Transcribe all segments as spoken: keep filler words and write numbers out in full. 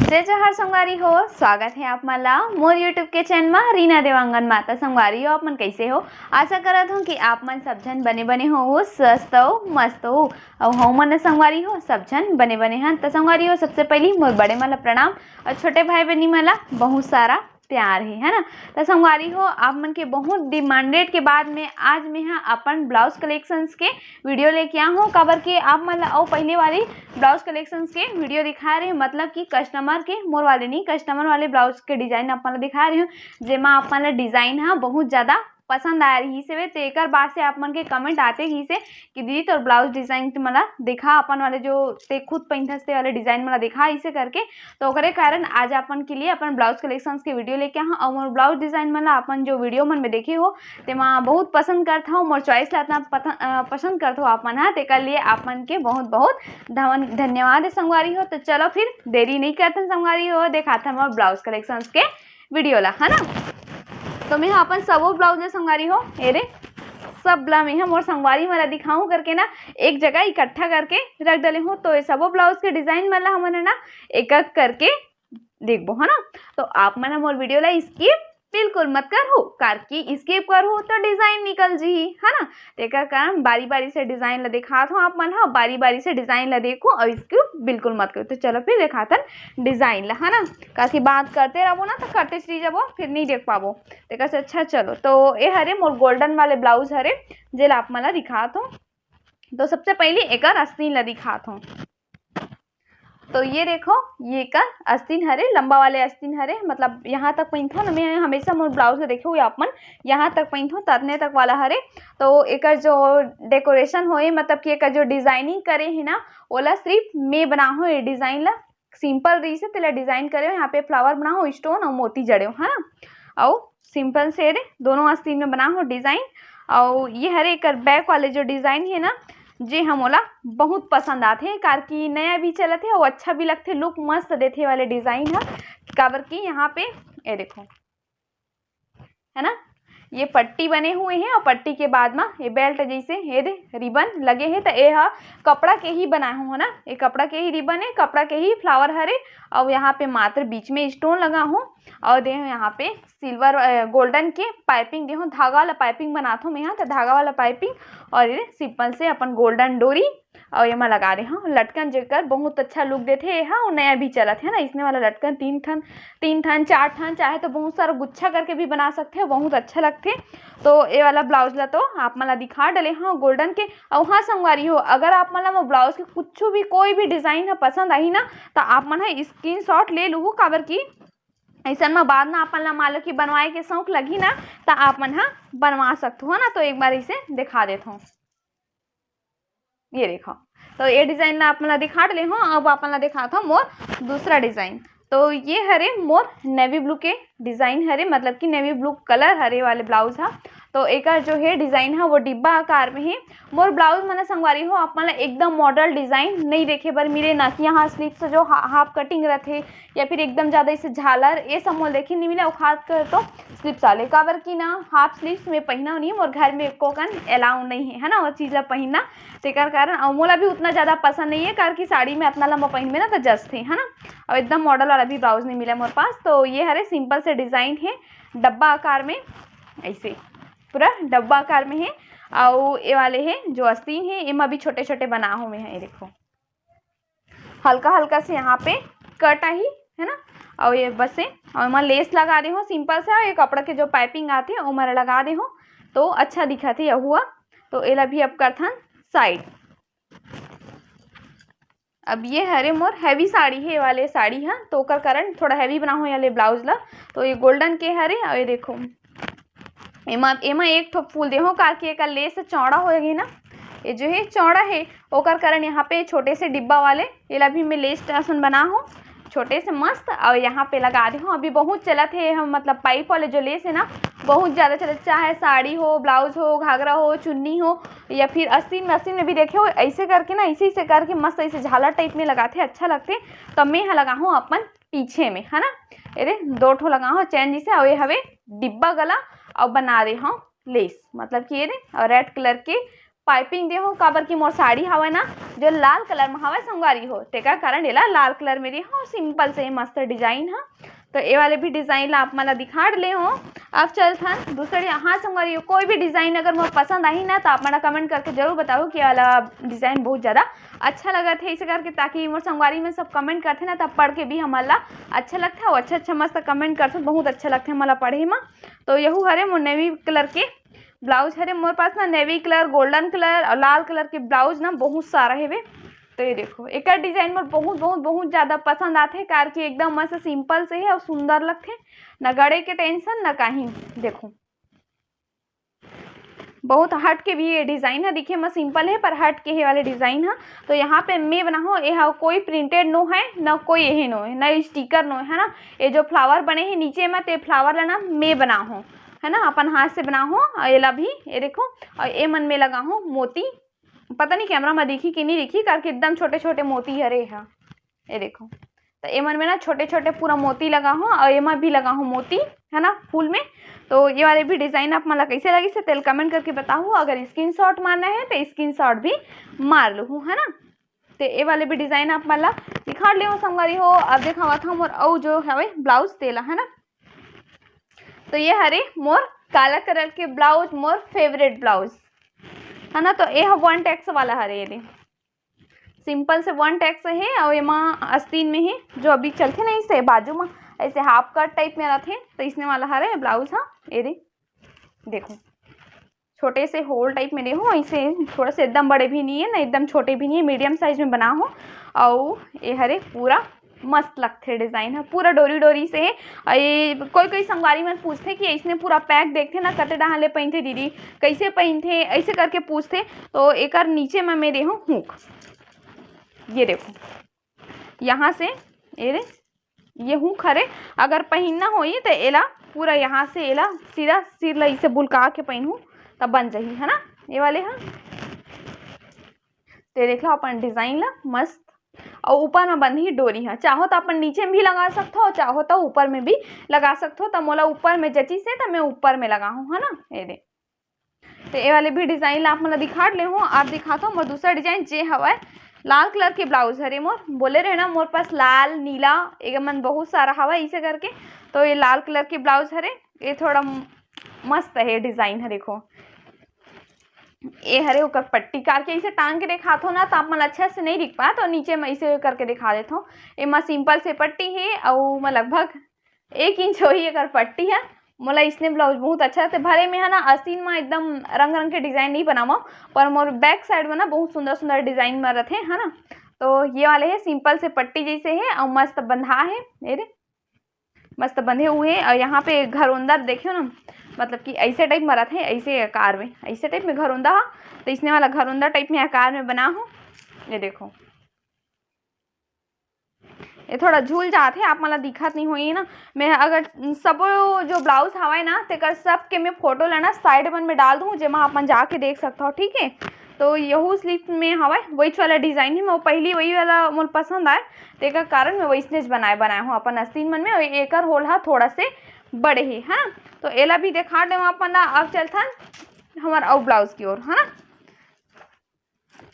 जय जोहार संगवारी हो, स्वागत हे आप मन ला मोर YouTube के चैनल मा रीना देवांगन मा। त संगवारी हो, आप मन कइसे हो? आशा करत हूँ कि आप मन सब झन बने बने हो, स्वस्थ हो, मस्त हो। अउ हमन संगवारी हो, सब झन बने बने हन। त संगवारी हो, सबसे पहली मोर बड़े मन ला प्रणाम अउ छोटे भाई बहिनी मन ला बहुत सारा प्यार हे, है ना। त संगवारी हो, आप मन के बहुत डिमांडेड के बाद में आज मैं हा अपन ब्लाउज कलेक्शंस के वीडियो लेके आ हूँ, काबर कि आप मन ला अउ पहले वाली ब्लाउज कलेक्शंस के वीडियो दिखा रहे हूँ, मतलब कि कस्टमर के, मोर वाले नहीं, कस्टमर वाले ब्लाउज के डिजाइन आप मन ला दिखा रहे हूँ, जेमा आप मन ला डिजाइन हा बहुत ज्यादा पसंद आया रहिस हवे, तो एकर बाद से आप मन के कमेंट आते रहिस हे कि दीदी, तोर ब्लाउज डिजाइन के मला दिखा, अपन वाले जो ते खुद पहिनथस ते वाले डिजाइन मला दिखा, इसे करके। तो ओकरे कारण आज अपन के लिए अपन ब्लाउज कलेक्शंस के वीडियो लेके आहा। और मोर ब्लाउज डिजाइन मन ला अपन जो वीडियो मन में देखे हो, तेमा बहुत पसंद करत हो, मोर चॉइस ला इतना पथ-, अ, पसंद करत हो आप मन हा, तेकर लिए आप मन के बहुत बहुत धवन-, धन्यवाद हे संगवारी हो। तो चलो फिर देरी नहीं करथन संगवारी हो, देखाथन मोर ब्लाउज कलेक्शंस के वीडियो ला, है ना। तो मैं हा अपन सबो ब्लाउज ला संगवारी हो, ए रे, सब ला मैं हा मोर संगवारी मन ला दिखाऊं करके ना, एक जगह इकट्ठा करके रख डले हूँ। तो ये सबो ब्लाउज के डिजाइन मन ला हमन ना एक एक करके देखबो, है ना। तो आप मन हा मोर वीडियो ला स्किप बिल्कुल मत करहु, कार की स्किप करहु तो डिजाइन निकल जी, है ना। तेकर कारण बारी बारी से डिजाइन ला दिखात हूँ, आप मन हा बारी बारी से डिजाइन ला देखो और स्किप बिल्कुल मत करो। तो चलो फिर दिखाथन डिजाइन ला, है ना, कार की बात करते रहबो ना तो करते चली जाबो, फिर नहीं देख पाबो। तेकर से अच्छा चलो, तो ये हरे मोर गोल्डन वाले ब्लाउज हरे, जेला आप मन ला दिखात हूँ। तो सबसे पहले एकर आस्तीन ला दिखात हूँ। तो ये देखो, ये एकर आस्तीन हरे, लंबा वाले आस्तीन हरे, मतलब यहाँ तक पहिनथो ना, मैं हमेशा मोर ब्लाउज ला देखे हुए आप मन, यहाँ तक पहिनथो, ततने तक वाला हरे। तो एकर जो डेकोरेशन होए, मतलब कि एकर जो डिजाइनिंग करे हे ना, ओला सिर्फ मैं बना हो, ये डिजाइन ला सिंपल रहिस हे, तेला डिजाइन करे हो, यहाँ पे फ्लावर बना हो, स्टोन और मोती जड़े हो, है ना। और सिंपल से रे दोनों आस्तीन में बना हो डिजाइन। और ये हरे एकर बैक वाले जो डिजाइन हे ना, जे हमोला बहुत पसंद आथे, कार की नया भी चलत हे और अच्छा भी लगथे, लुक मस्त देथे वाले डिजाइन ह। काबर की यहाँ पे ये देखो, है ना, ये पट्टी बने हुए हे और पट्टी के बाद मा ये बेल्ट जैसे ये दे रिबन लगे हे, तो ये हा कपड़ा के ही बनाए हो, है ना, ये कपड़ा के ही रिबन हे, कपड़ा के ही फ्लावर हरे। और यहाँ पे मात्र बीच में स्टोन लगा हो और दे यहाँ पे सिल्वर, अ, गोल्डन के पाइपिंग दे हो, धागा वाला पाइपिंग बनात हो मैं हा, तो धागा वाला पाइपिंग और ये सिंपल से अपन गोल्डन डोरी और ये मा लगा दे हो लटकन, जेकर बहुत अच्छा लुक देथे। ये हा नया भी चलत हे ना, इसने वाला लटकन तीन ठन, तीन ठन, चार ठन, चाहे तो बहुत सारा गुच्छा करके भी बना सकथे हो, बहुत अच्छा लगथे। तो ये वाला ब्लाउज ला तो आप मन ला दिखा डले हो गोल्डन के। और हाँ संगवारी हो, अगर आप मन ला वो ब्लाउज के कुछ भी, कोई भी डिजाइन ह पसंद आही ना, तो आप मन ह स्क्रीनशॉट ले लूहू, काबर की अइसन म बाद में आप मन ला मान लो कि बनवाए के शौक लगही ना, त आप मन ह बनवा सकथो, है ना। तो एक बार इसे दिखा देथो, ये देखो, तो ये डिजाइन ला आप मन ला दिखा डले हो। अब आप मन ला दिखात हो मोर दूसरा डिजाइन। तो ये हरे मोर नेवी ब्लू के डिजाइन हरे, मतलब कि नेवी ब्लू कलर हरे वाले ब्लाउज हा। तो एकर जो है डिजाइन हा वो डिब्बा आकार में है। मोर ब्लाउज मन संगवारी हो, आप मन ला एकदम मॉडल डिजाइन नहीं देखे बर मिले, ना कि यहाँ स्लीव्स जो हा-, हाफ कटिंग रथे या फिर एकदम ज्यादा इसे झालर, ये सब मोला देखे नहीं मिले। और खास कर तो स्लीव्स वाले, काबर कि ना हाफ स्लीव्स में पहिना नहीं, मोर घर में एको कन अलाउ नहीं है, है ना, वो चीज ला पहिनना। तेकर कारण और मोला भी उतना ज्यादा पसंद नहीं है, कारण कि साड़ी में इतना लंबा पहिनबे ना तो जचथे, है ना। और एकदम मॉडल वाला भी ब्लाउज नहीं मिला मोर पास। तो ये हरे सिंपल से डिजाइन है, डब्बा आकार में ऐसे पूरा डब्बा आकार में है। और ये वाले है जो आस्तीन है, एमा भी छोटे छोटे बना हुए हैं, ये देखो, हल्का हल्का से यहाँ पे कट आही, है ना। और ये बस है, और एमा लेस लगा दे हो सिंपल से, और ये कपड़ा के जो पाइपिंग आथे ओमा लगा दे हो, तो अच्छा दिखत हे यहुआ। तो एला भी अब करथन साइड। अब ये हरे मोर हैवी साड़ी है, ये वाले साड़ी है, तो ओकर कारण थोड़ा हैवी बना हो ये वाले ब्लाउज ला। तो ये गोल्डन के हरे, और ये देखो, एमा, एमा एक ठो फूल देहो, काकि एकर लेस चौड़ा हो गई ना, ये जो है चौड़ा है, ओकर कारण यहाँ पे छोटे से डिब्बा वाले, एला भी मैं लेस असन बना हो छोटे से मस्त, और यहाँ पे लगा दे हो। अभी बहुत चलत है हम, मतलब पाइप वाले जो लेस है ना, बहुत ज्यादा चलत, चाहे साड़ी हो, ब्लाउज हो, घाघरा हो, चुन्नी हो, या फिर आस्तीन में, आस्तीन में भी देखे हो, ऐसे करके ना, ऐसे ऐसे करके मस्त ऐसे झालर टाइप में लगाथे, अच्छा लगथे। तो मैं हा लगा हूँ अपन पीछे में, है ना, अरे दो ठो लगा हूँ चैन जैसे, और ये हवे डिब्बा गला, और बना दे हूँ लेस, मतलब कि ये दे, और रेड कलर के पाइपिंग दे हो, काबर कि मोर साड़ी हवय ना, जो लाल कलर में हवय संगवारी हो, तेकर कारण एला लाल कलर में दे हो। सिंपल से मस्त डिजाइन ह। तो ये वाले भी डिजाइन ला आप मन ला दिखा डले हो। अब चलथन दूसरा डि-, हाँ संगवारी हो, कोई भी डिजाइन अगर मोर पसंद आही ना, तो आप मन ला कमेंट करके जरूर बताओ कि ये वाला डिजाइन बहुत ज्यादा अच्छा लगत हे, इसे करके, ताकि मोर संगवारी में सब कमेंट करथे ना, तब पढ़ के भी हमन ला अच्छा लगथे। अउ अच्छा अच्छा मस्त कमेंट करथे, बहुत अच्छा लगथे हमन ला पढ़े म। तो यहू हरे मोर नेवी कलर के ब्लाउज हरे मोर पास ना, नेवी कलर, गोल्डन कलर और लाल कलर के ब्लाउज ना बहुत सारा हेवे। तो ये देखो, एकर डिजाइन मोर बहुत बहुत बहुत ज्यादा पसंद आथे, कार कि एकदम मस्त सिंपल से हे और सुंदर लगथे, ना गड़े के टेंशन ना कहीं। देखो, बहुत हट के भी ये डिजाइन है, दिखे में सिंपल है पर हट के हे वाले डिजाइन है। तो यहाँ पे मैं बनाहूँ, ये हा कोई प्रिंटेड नो है, ना कोई यही नो है, ना स्टिकर नो है ना। ये जो फ्लावर बने हैं नीचे में, ते फ्लावर ला ना मैं बनाहूँ, है ना, अपन हाथ से बनाहूँ। और एला भी ये देखो, और ये मन में लगाहूँ मोती। पता नहीं कैमरा में दिखी कि नहीं दिखी, करके एकदम छोटे छोटे मोती हरे हा। ये देखो, तो एमन में ना छोटे छोटे पूरा मोती लगा हो और एमा भी लगा हो मोती, है ना, फूल में। तो ये वाले भी डिजाइन आप मन ला कैसे लगिस हे, तेल कमेंट करके बताहू। अगर स्क्रीनशॉट मारना है तो स्क्रीनशॉट भी मार लूहू, है ना। तो ये वाले भी डिजाइन आप मन ला दिखा ले हो संगवारी हो। अब देखावत हूँ मोर अउ जो हवे ब्लाउज तेला, है ना। तो ये हरे मोर काला कलर के ब्लाउज, मोर फेवरेट ब्लाउज, है ना। तो ये वन टैक्स वाला हरे, ये सिंपल से वन टैक्स हे और एमा आस्तीन में हे, जो अभी चलथे नहीं से बाजू में ऐसे हाफ कट टाइप में रहथे, तो इसने वाला हरे ब्लाउज। हाँ, ये दे, देखो, छोटे से होल टाइप में दे हो, ऐसे थोड़ा सा एकदम बड़े भी नहीं है ना एकदम छोटे भी नहीं है, मीडियम साइज में बना हो। और ये हरे पूरा मस्त लगथे डिजाइन ह, पूरा डोरी डोरी से हे। और ये कोई कोई संगवारी मन पूछथे कि इसने पूरा पैक देखथे ना, कते डहान ले पहिनथे दीदी, कैसे पहिनथे, ऐसे करके पूछथे। तो एकर नीचे में मैं दे हूँ हुक, ये देखो, यहाँ से ये रे, ये हुक हरे, अगर पहिनना होई तो एला पूरा यहाँ से एला सीधा सिर ला इसे बुलका के पहिनहू, तब बन जाही, है ना, ये वाले हा। ते देख लो अपन डिजाइन ला मस्त, और ऊपर में बंधी डोरी है, चाहो तो अपन नीचे में भी लगा सकथो, चाहो तो ऊपर में भी लगा सकथो। तो मोला ऊपर में जची से तो मैं ऊपर में लगा हूँ, है ना। ये दे, तो ये वाले भी डिजाइन ला आप मन ला दिखा ले हूँ। आप दिखात हो मोर दूसरा डिजाइन जे हवय लाल कलर के ब्लाउज हरे मोर, बोले रहे ना मोर पास लाल नीला एक मन बहुत सारा हवय इसे करके। तो ये लाल कलर के ब्लाउज हरे, ये थोड़ा म-, मस्त है डिजाइन है। देखो ये हरे ओकर पट्टी करके इसे टांग के दिखात हो ना, तो आप मन अच्छा से नहीं दिख पाए, तो नीचे में इसे करके दिखा देत हो। एमा सिंपल से पट्टी है और मैं लगभग एक इंच होही एकर पट्टी है। मोला इसने ब्लाउज बहुत अच्छा लगथे, भले मैं हा ना आस्तीन में एकदम रंग रंग के डिजाइन नहीं बनावं, पर मोर बैक साइड में ना बहुत सुंदर सुंदर डिजाइन में रथे, है ना। तो ये वाले है सिंपल से पट्टी जैसे है और मस्त बंधा है, ये दे, मस्त बंधे हुए हैं। और यहाँ पे घरोंदा देखियो ना, मतलब कि ऐसे टाइप में रथे, ऐसे आकार में, ऐसे टाइप में घरोंदा हा, तो इसने वाला घरोंदा टाइप में आकार में बना हो। ये देखो, ये थोड़ा झूल जात है, आप मन ला दिखत नहीं होई ना। मैं अगर सबो जो ब्लाउज हवय ना, तेकर सब के मैं फोटो ला ना साइड मन में डाल दूँ, जेमा आप मन जाके देख सकत हो, ठीक है। तो यहू स्लीव में हवय, वही वाला डिजाइन है, मैं पहली वही वाला मोर पसंद आए, तेकर कारण मैं वैसने बनाए बनाए हूँ अपन आस्तीन मन में। और एकर होल हा थोड़ा से बड़े ही, है ना। तो एला भी दिखा देव आप मन ला। अब चलथन हमर अउ ब्लाउज की ओर, है ना।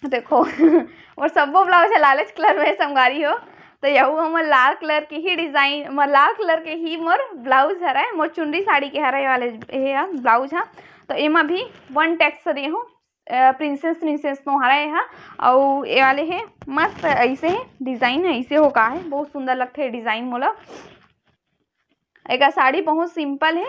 देखो और सब्बो ब्लाउज है लालेच कलर में संगवारी हो। तो यहू हमर लाल कलर के ही डिजाइन, मोर लाल कलर के ही मोर ब्लाउज हरय, मोर चुनरी साड़ी के हरय वाले हे ब्लाउज हा। तो एमा भी वन टैक्स दे हूँ, प्रिंसेस प्रिंसेस तो हरय हा। अउ ये वाले हे मस्त ऐसे हे डिजाइन, ऐसे हो का है, बहुत सुंदर लगथे डिजाइन मोला। एकर साड़ी बहुत सिंपल है।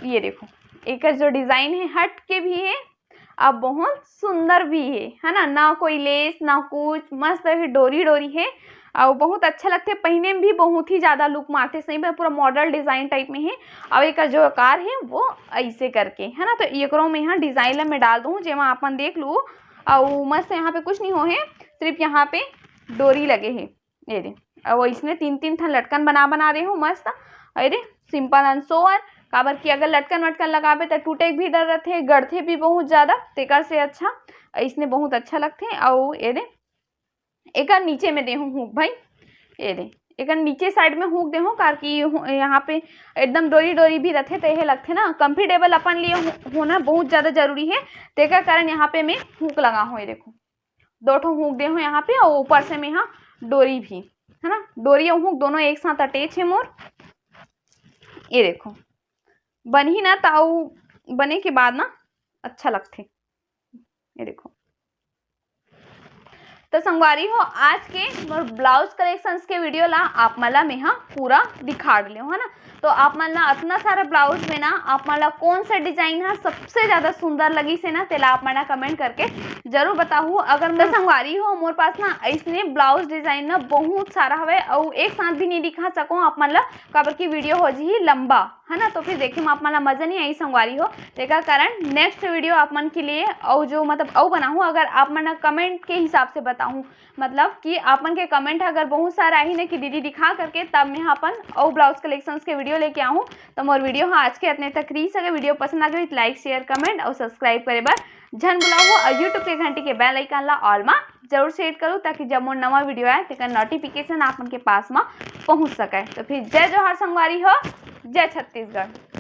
ये देखो, एकर जो डिजाइन है हट के भी है, अब बहुत सुंदर भी है, है ना। ना कोई लेस ना कुछ, मस्त है, डोरी डोरी है। और बहुत अच्छा लगथे, पहने में भी बहुत ही ज्यादा लुक मारथे, सही में पूरा मॉडल डिजाइन टाइप में है। और एकर जो आकार है वो ऐसे करके है ना। तो एकरो में यहाँ डिजाइन ला मैं डाल दूँ, जेमा अपन देख लू। और मस्त यहाँ पे कुछ नहीं हो है, सिर्फ यहाँ पे डोरी लगे है। ये दे, अब इसने तीन तीन ठन लटकन बना बना दे हूँ मस्त। अरे सिंपल एंड सोवर, काबर कि अगर लटकन वटकन लगाबे त टूटे के भी डर रहथे, गड़थे भी बहुत ज्यादा, तेकर से अच्छा इसने बहुत अच्छा लगथे। अउ ये दे, एकर नीचे में दे हूँ हुक भाई, ये दे, एकर नीचे साइड में हुक दे हूँ, काबर कि हु-, यहाँ पे एकदम डोरी डोरी भी रथे, तो यह लगथे ना, कंफर्टेबल अपन लिए हो-, होना बहुत ज़्यादा जरूरी है। तेकर कारण यहाँ पे मैं हुक लगा हूँ, ये देखो, दो ठो हुक दे हूँ यहाँ पे, और ऊपर से मैं यहाँ डोरी भी, है ना, डोरी और हुक दोनों एक साथ अटैच है मोर। ये देखो, बनही ना, तो बने के बाद ना अच्छा लगथे। ये देखो, तो संगवारी हो, आज के मोर ब्लाउज कलेक्शंस के वीडियो ला आप मन ला मेहा पूरा दिखा डले हूँ, है ना। तो आप मन ला अतना सारा ब्लाउज में ना, आप मन ला कौन सा डिजाइन हा सबसे ज्यादा सुंदर लगिस हे ना, तेला आप मन ला कमेंट करके जरूर बताहू। अगर तो संगवारी हो, मोर पास ना ऐसने ब्लाउज डिजाइन ना बहुत सारा हवे, अउ एक साथ भी नहीं दिखा सकूँ आप मन ला, काबर की वीडियो हो जही लंबा, है ना। तो फिर देखे में आप मन ला मजा नहीं आई संगवारी हो, तेकर कारण नेक्स्ट वीडियो आप मन के लिए अउ जो मतलब अउ बनाहूँ, अगर आप मन कमेंट के हिसाब से बताहूँ, मतलब कि आप मन के कमेंट अगर बहुत सारा आही ना कि दीदी दिखा करके, तब मैं अपन अउ ब्लाउज कलेक्शंस के वीडियो लेके आहूँ। तो मोर वीडियो हा आज के अतने तक रहिस। अगर वीडियो पसंद आ गई तो लाइक, शेयर, कमेंट और सब्सक्राइब करे बर झन भुलाहू, और यूट्यूब के घंटी के बेल आइकन ला ऑल मा जरूर सेट करू, ताकि जब मोर नवा वीडियो आए, तेकर नोटिफिकेशन आप मन के पास मा पहुँच सके। तो फिर जय जोहार संगवारी हो, जय छत्तीसगढ़।